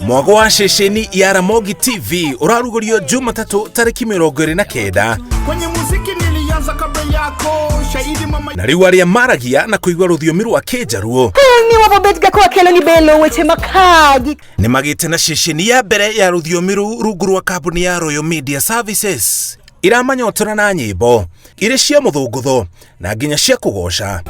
Mwago wa ceceni ya Ramogi TV ũrarugũrio Jumatatũ tarĩki 29. Kwenye muziki nilianza kabla yako, shahidi mama. Na rĩu arĩa maragia na kũigua rũthiomi rwa Kĩnjaruo Ni wabobet ga kwa ni belo weche makagi. Nĩ magĩte na ceceni ya mbere ya rũthiomi rũu rungu rwa kambuni ya Royal Media Services iramanyotora na nyĩmbo irĩ cia mũthũngũtho na nginya cia kũgoca.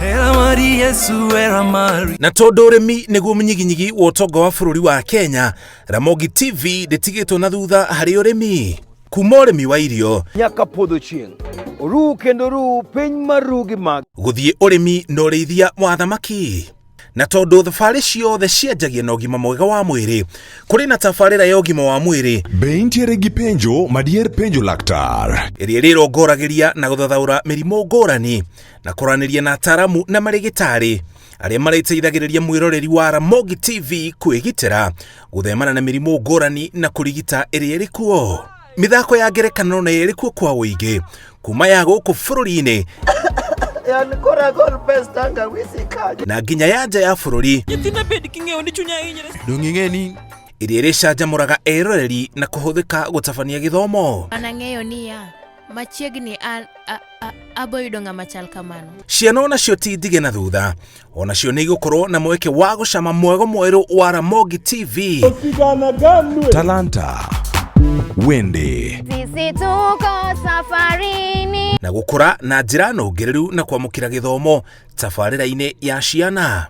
Na tondũ ũrĩmi nĩguo mũnyiginyigi wa ũtonga wa bũrũri wa Kenya, Ramogi TV ndĩtigĩtwo na thutha harĩ ũrĩmi, kuma ũrĩmi wa irio nyaka podho chieng' oru kendo ru piny mar ru gi mag gũthiĩ ũrĩmi na ũrĩithia wa thamaki. Na tondũ thabarĩ ciothe cianjagia na ũgima mwega wa mwĩrĩ, kũrĩ na tabarĩra ya ũgima wa mwĩrĩ. Be intiere gi penjo madier penjo laktar? Ĩrĩa ĩrĩrongoragĩria na gũthathaũra mĩrimũ ngũrani na kũranĩria na ataramu na marĩgĩtarĩ arĩa marĩteithagĩrĩria mwĩroreri wa Ramogi TV kwĩgitĩra, gũthemana na mĩrimũ ngũrani na kũrigita ĩrĩa ĩrĩ kuo. Mĩthako ya ngerekano nayo ĩrĩ kuo kwa ũingĩ, kuma ya gũkũ bũrũri-inĩ Yan koro agol pes tangawizi kanyo. Na nginya ya nja ya bũrũri, Nyithinda bed king'eyo ni chunya hinyre. Dong ing'e ni ĩrĩa ĩrĩcanjamũraga eroreri na kũhũthĩka gũtabania gĩthomo. An ang'eyo niya, machiegni an abo yudo ng'ama chal kamano. Ciana onacio ti ndige na thutha, onacio nĩ igũkorwo na mweke wa gũcama mwego mwerũ wa Ramogi TV. Talanta, wende, Sisi tuko safarini. Na gũkũra na njĩra nũngĩrĩru na kwamũkĩra gĩthomo tabarĩra-inĩ ya ciana.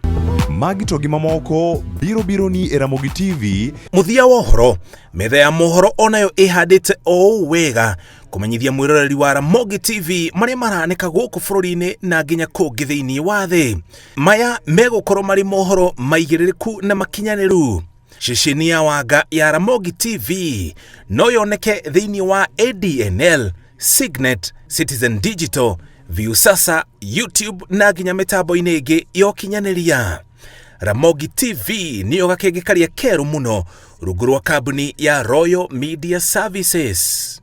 Magi to gi mamoko biro bironi e Ramogi TV. Mũthia wa ũhoro, metha ya mohoro onayo ĩhandĩte o ũũ wega kũmenyithia mwĩroreri wa Ramogi TV marĩa maranĩka gũkũ bũrũri-inĩ na nginya kũngĩ thĩinĩ wa thĩ. Maya megũkorwo marĩ mohoro maigĩrĩrĩku na makinyanĩru. Ceceni ya wanga ya Ramogi TV no yoneke thĩinĩ wa ADNL, Signet, Citizen Digital, Viusasa, YouTube na nginya mĩtambo-inĩ ĩngĩ ya ũkinyanĩria. Ramogi TV nĩyo gakenge karĩa kerũ mũno rungu rwa kambuni ya Royal Media Services.